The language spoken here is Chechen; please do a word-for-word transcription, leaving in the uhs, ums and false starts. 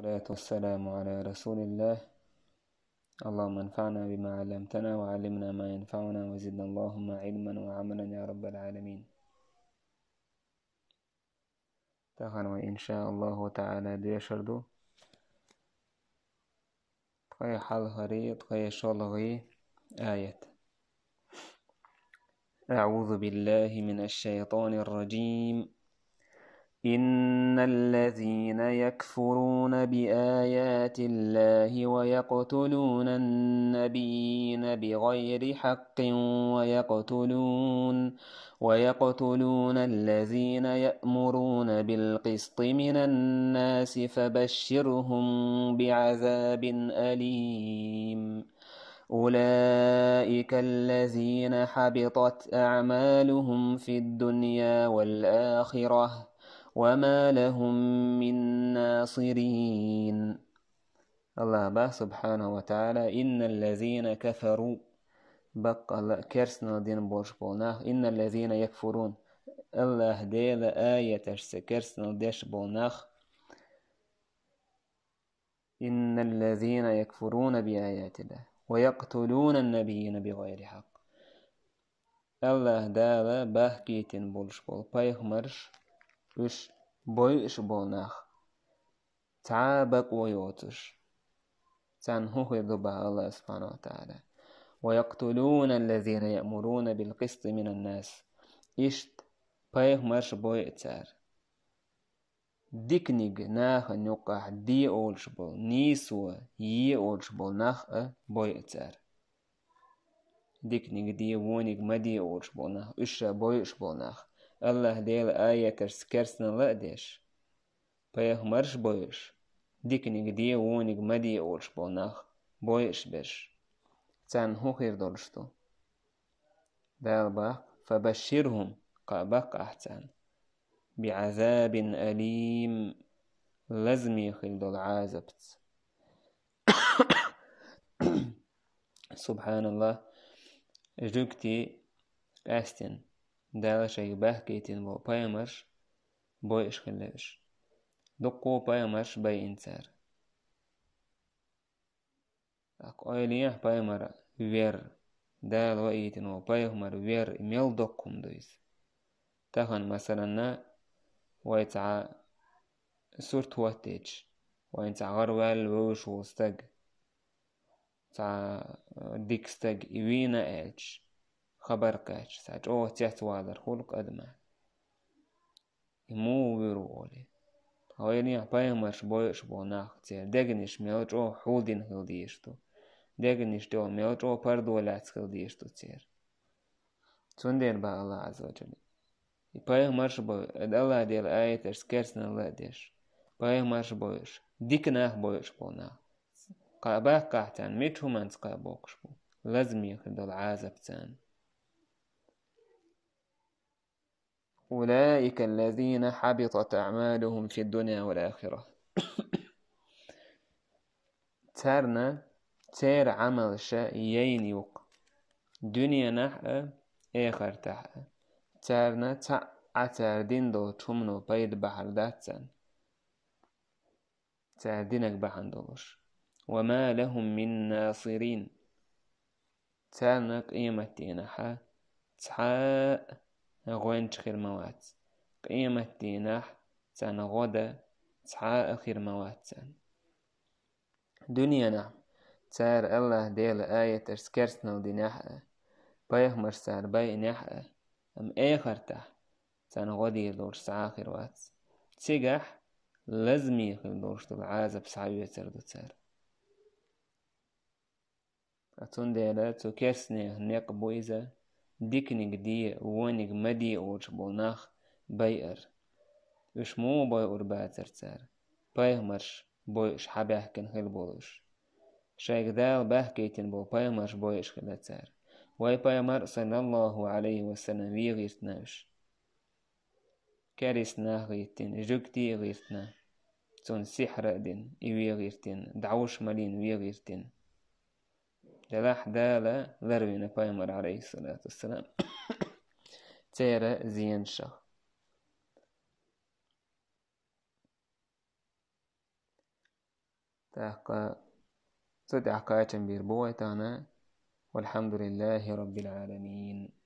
والصلاة والسلام على رسول الله. اللهم انفعنا بما علمتنا وعلمنا ما ينفعنا وزدنا اللهم علما وعملا يا رب العالمين. Тахан вай, иншааллаху таала, дешар ду ткъе хьалхари, ткъе шолгӀари аят. أعوذ بالله من الشيطان الرجيم. إن الذين يكفرون بآيات الله ويقتلون النبيين بغير حق ويقتلون، ويقتلون الذين يأمرون بالقسط من الناس فبشرهم بعذاب أليم. أولئك الذين حبطت أعمالهم في الدنيا والآخرة وما لهم من ناصرين. Аллах бах, субхьанаху ва таала: إن الذين كفروا, баккъала керстнал дин болуш болу нах, إن الذين يكفرون, Аллах Дела аяташца керстнал деш болу нах, إن الذين يكفرون بآيات الله ويقتلون النبيين بغير حق. Аллах Дала бахкийтина болуш болу пайхамарш, уьш бойуш болу нах, цхьа а бакъо йоцуш, царна хӀун хир ду бах Аллах субхьанаху ва таала: ويقتلون الذين يأمرون بالقسط من الناس. Иштта пайхамарш бойу цара. Диканиг нахана юккъахь де олуш болу, нийсо е олуш болу нах а бойу цара. Диканиг де, вониг ма де олуш болу нах, уьш ша бойуш болу нах, Аллах Дела аяташца керстнал а деш, пайхамарш бойуш, диканиг де, вониг ма де олуш болу нах бойуш берш. Царна хӀун хир долуш ду? Дала бах: فبشرهم, кхаъ баккха ахь царна, بعذاب أليم, лазаме хила долу Ӏазапца. Субхьаналлах, жуьгтий къаьстина, Дала шайга бахкийтина болу пайхамарш бойуш хилла уьш. Дуккха пайхамарш байина цара. ТӀаккха ойла е пайхамар вер, Дала ваийтина волу пайхамар вер, мел доккха хӀума ду иза. Тахана, масалан, вай цхьа сурт хӀоттийча, вайна цхьа гӀараваьлла вевзаш волу стаг, цхьа, э, дика стаг, и вийна аьлча, хабар кхаьчча, цхьа чӀогӀа цецвалар хуьлу адамехь. И муха вуьйр ву олий. Тхан вайнехан пайхамарш бойуш болу нах, церан дегнаш мел чӀогӀа хьулдина хила дезаш ду. Дегнаш тӀехула мел чӀогӀа пардо лаьцна хила дезаш ду церан. Цундела бах Аллах Ӏазза ва Джалла: и пайхамарш бойу, Аллах Делан аяташца керстанал а деш, пайхамарш бойуш, дика нах бойуш болу нах, кхаъ баккхахь царна, мича хӀуманца кхаъ боккхуш бу, лазаме хир долу Ӏазап царна. أولئك الذين حبطت أعمالهم في الدنيا والآخرة. Царна церан Ӏамалша яйна ю-кх дуьненахь а, эхартахь а. Царна цхьаъ а цара дина долчу хӀумано пайда бахьар дац царна. Цара динарг бахьана долуш. وما لهم من ناصرين. Царна къематдийнахь цхьа а гӀоьнча хир ма вац. Къематдийнахь царна гӀо дан цхьа а хир ма вац царна. Дуьненахь цара Аллах Делан аяташца керстанал динехь а, пайхамарш цара байинехь а, амма эхартахь царна гӀо дийр долуш цхьа а хир вац. Цигахь лазаме хир долуш долу Ӏазап схьаоьцур ду цара. Ткъа цундела цу керстанехан некъ бу иза, диканиг де, вониг ма де олуш болу нах байар. Уьш муха бойур бацара цара? Пайхамарш бойуш хьабаьхкина хила болу уьш. Шайга Дала баьхкийтина болу пайхамарш бойуш хилла цара. Вай пайхамар, саллаллаху Ӏалайхи ва саллам, вен гӀиртина уьш. Керист нах гӀиртина, жуьгтий а гӀиртина, цунна сихьр а дина, и вен гӀиртина, дӀовш малийна вен гӀиртина. Делахь Дала ларвина пайхамар, Ӏалайхиссалату вассалам, церан зенашах. Тахка цо тахкачам бир бугайтана. والحمد لله رب العالمين.